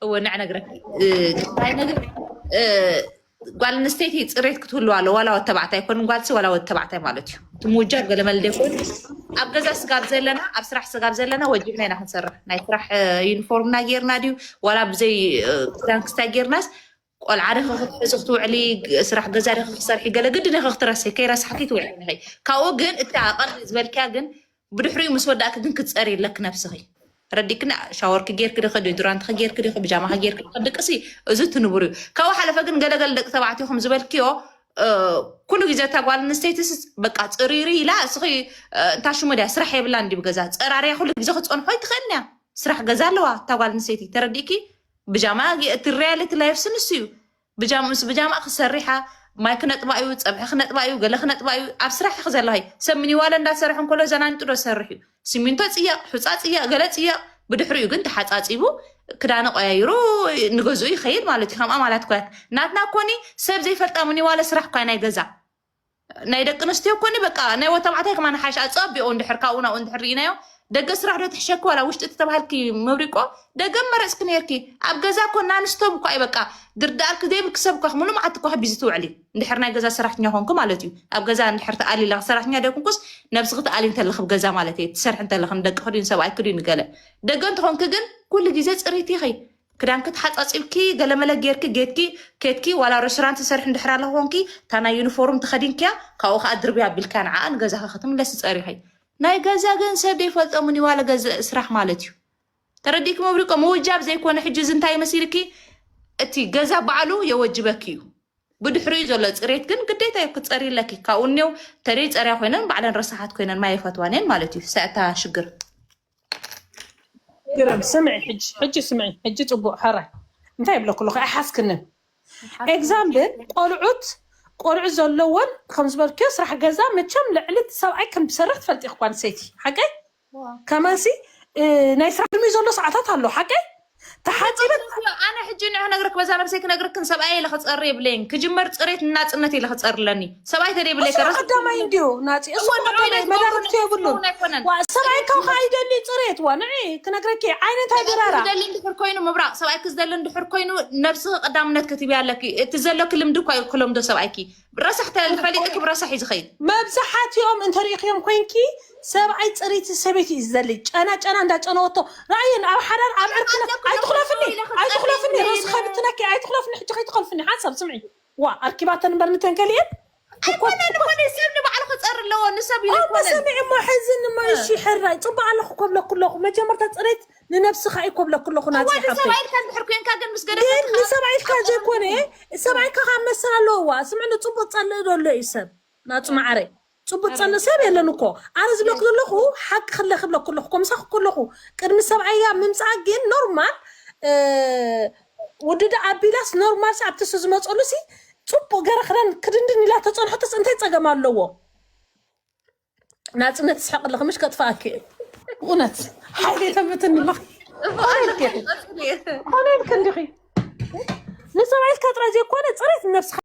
እወ ንዕ ነግረኪ እንታይ ነገር ጓል ኣንስተይቲ ፅሬት ክትህልዋ ኣለዋ። ዋላ ወድ ተባዕታይ ኣይኮን ጓልሲ ዋላ ወድ ተባዕታይ ማለት እዩ። እቲ ምውጃብ ገለመለ ዘይኮን ኣብ ገዛ ስጋብ ዘለና ኣብ ስራሕ ስጋብ ዘለና ወጅብና ኢና ክንሰርሕ። ናይ ስራሕ ዩኒፎርምና ጌርና ድዩ ዋላ ብዘይ ክዳን ክስታይ ጌርናስ ቆልዓ ዲኺ ክትሕዚ ክትውዕሊ ስራሕ ገዛ ዲኺ ክትሰርሒ ገለ ግድን ኢኺ ክትረስሒ ከይረሳሕኪ ትውዕሊ ኢኺ። ካብኡ ግን እቲ ኣቐል ዝበልክያ ግን ብድሕሪኡ ምስ ወዳእኪ ግን ክትፀሪ ኣለኪ ነብስኺ። ረዲክና ሻወርኪ ጌርኪ ዲኺ ዲድራንትኺ ጌርኪ ዲኺ ብጃማኺ ጌርኪ ዲኺ ድቅሲ እዚ ትንብሩ እዩ። ካብኡ ሓለፈ ግን ገለገለ ደቂ ተባዕትዮ ከም ዝበልክዮ ኩሉ ግዜ እታ ጓል ኣንስተይቲ በቃ ፅሪሪ ኢላ እስኺ እንታ ሽሙ ድያ ስራሕ የብላን ድዩ ገዛ ፀራርያ ኩሉ ግዜ ክትፀንሖ ይትኽእል እያ። ስራሕ ገዛ ኣለዋ እታ ጓል ኣንስተይቲ ተረዲእኪ። ብጃማ እቲ ሪያሊቲ ላይፍ ስንሱ እዩ። ብጃማ ምስ ብጃማ ክሰሪሓ ማይ ክነጥባ እዩ፣ ፀብሒ ክነጥባ እዩ፣ ገለ ክነጥባ እዩ። ኣብ ስራሕ ኢኺ ዘለኺ ሰብ ሚኒዋለ እንዳሰርሐ እንከሎ ዘናንጡ ዶ ዝሰርሕ እዩ። ሲሚንቶ ፅየቕ፣ ሑፃ ፅየቕ፣ ገለ ፅየቕ። ብድሕሪኡ ግን ተሓፃፂቡ ክዳነ ቆያይሩ ንገዝኡ ይኸይድ ማለት እዩ። ከም ኣማላት ኮያት ናትና ኮኒ ሰብ ዘይፈልጣ ሚኒዋለ ስራሕ ኮያ ናይ ገዛ ናይ ደቂ ኣንስትዮ ኮኒ በቃ ናይ ወተባዕታይ ከማን ሓሽ ኣፀቢቑ እንድሕር ካብኡ ናብኡ እንድሕር ርኢናዮ ደገ ስራሕ ዶ ትሕሸኪ ዋላ ውሽጢ ተተባሃልኪ መብሪቆ ደገ መረፅኪ ነርኪ። ኣብ ገዛ ኮና ኣንስቶም እኳ እዩ በቃ ድርዳርኪ ዘይብልኪ ሰብ እኳ ሙሉ መዓልቲ እኳ ቢዚ ትውዕሊ እንድሕር ናይ ገዛ ሰራሕተኛ ኮንኩ ማለት እዩ። ኣብ ገዛ እንድሕር ተኣሊላ ሰራሕተኛ ደይኮንኩስ ነብስኺ ተኣሊ እንተለኺ ብ ገዛ ማለት እየ ትሰርሒ እንተለኺ ንደቅኺ ድዩ ንሰብኣይኪ ድዩ ንገለ ደገ እንተኾንኪ ግን ኩሉ ግዜ ፅሪቲ ኢኺ። ክዳንኪ ተሓፃፂብኪ ገለመለ ጌርኪ ጌትኪ ኬትኪ ዋላ ሬስቶራንት ትሰርሒ እንድሕር ኣለኹ ኮንኪ እታ ናይ ዩኒፎርም ተኸዲንክያ ካብኡ ከዓ ድርብያ ኣቢልካ ንዓኣ ንገዛኺ ክትምለሲ ፀሪኺ። ናይ ገዛ ግን ሰብ ዘይፈልጦ ምኒዋለ ገዝእ ስራሕ ማለት እዩ። ተረዲእኪ መብሪቆ ምውጃብ ዘይኮነ ሕጂ እዚ እንታይ መሲልኪ እቲ ገዛ ባዕሉ የወጅበኪ እዩ። ብድሕሪኡ ዘሎ ፅሬት ግን ግዴታ እዩ ክትፀሪ ኣለኪ። ካብኡ እኒው ተደይ ፀርያ ኮይነን ባዕለን ረሳሓት ኮይነን ማይ ይፈትዋን እየን ማለት እዩ። ሰእታ ሽግር ግርም ስምዒ ሕጂ ሕጂ ስምዒ ሕጂ ፅቡቅ ሕራይ እንታይ ይብለኩ ኣለኩ ኣይሓስክንን ኤግዛምብል ቆልዑት ቆልዑ ዘለዎን ከም ዝበልክዮ ስራሕ ገዛ መቸም ልዕሊ እቲ ሰብኣይ ከም ዝሰርሕ ትፈልጢ እኳ ንሰይቲ ሓቀይ ከማሲ ናይ ስራሕ ቅድሚ ዘሎ ሰዓታት ኣሎ ሓቀይ ተሓፂበ ኣነ ሕጂ ንዑ ነግረክ በዛ ነብሰይ ክነግረክን ሰብኣይ ኢለ ክፀሪ የብለይን ክጅመር ፅሬት ንናፅነት ኢለ ክፀሪ ኣለኒ ሰብኣይ ተደይብለይ ቀዳማይ እንዲዮ ናፂ እሱ ቀዳማይ መዳርግቲ የብሉን ሰብኣይ ካብ ከዓ ይደሊ ፅሬት ዋ ንዒ ክነግረኪ ዓይነት ኣይደራራ ደሊ እንድሕር ኮይኑ ምብራቅ ሰብኣይኪ ዝደሊ እንድሕር ኮይኑ ነብስኺ ቀዳምነት ክትብያ ኣለኪ እቲ ዘሎኪ ልምዲ እኳ እዩ ክለምዶ ሰብኣይኪ ረሳሕ ተፈሊጥኪ ብረሳሕ እዩ ዝኸይድ መብዛሓትኦም እንተሪእክዮም ኮይንኪ ሰብኣይ ፅሪቲ ሰበይቲ እዩ ዝደሊ ጨና ጨና እንዳጨነወቶ ራእየን ኣብ ሓዳር ኣብ ዕርክነት ኣይትኽለፍኒ ኣይትኽለፍኒ ርእሲ ከብትነኪ ኣይትኽለፍኒ ሕጂ ከይትኸልፍኒ ሓንሳብ ስምዒ ዋ ኣርኪባተን እምበር ንተን ገሊአን ኣይኮነን እኮ ሰብ ንባዕሉ ክፀር ኣለዎ ንሰብ ኢለ ኣይኮነን ሰሚዕ እሞ ሕዝን እሞ እሺ ሕራይ ፅቡቅ ኣለኩ ኮብለኩ ኣለኩ መጀመርታ ፅሬት ንነብስኻ እዩ ኮብለኩ ኣለኩ ናፂ ሓፍተይ ሰብኣይ ኢልካ እንድሕር ኮንካ ግን ምስ ገደፈ ግን ንሰብኣይ ኢልካ ዘይኮነ ሰብኣይ ኢልካ ካብ መሰል ኣለዎ ዋ ስምዕ ንፅቡቅ ፀልእ ዘሎ እዩ ሰብ ናፁ ማዕረ ፅቡቅ ፀልእ ሰብ የለን እኮ ኣነ ዝብለኩ ዘለኩ ሓቂ ክለ ክብለኩ ኣለኩ ከምሳኩ ኣለኩ ቅድሚ ሰብኣያ ምምፃእ ግን ኖርማል ውድድ ኣቢላስ ኖርማል ሲ ኣብቲ ሱ ዝመፀሉ ሲ ፅቡቅ ገረ ክዳን ክድንድን ኢላ ተፀንሖተስ እንታይ ፀገም ኣለዎ ናፅነት ስሕቅ ኣለክ ምሽ ከጥፋኣኪ እዩ እውነት ሓይሊ የተምትን ኮነ ኢልክ እንዲኺ ንሰብኣይት ከጥረ ዘይኮነ ፅሬት ነብስካ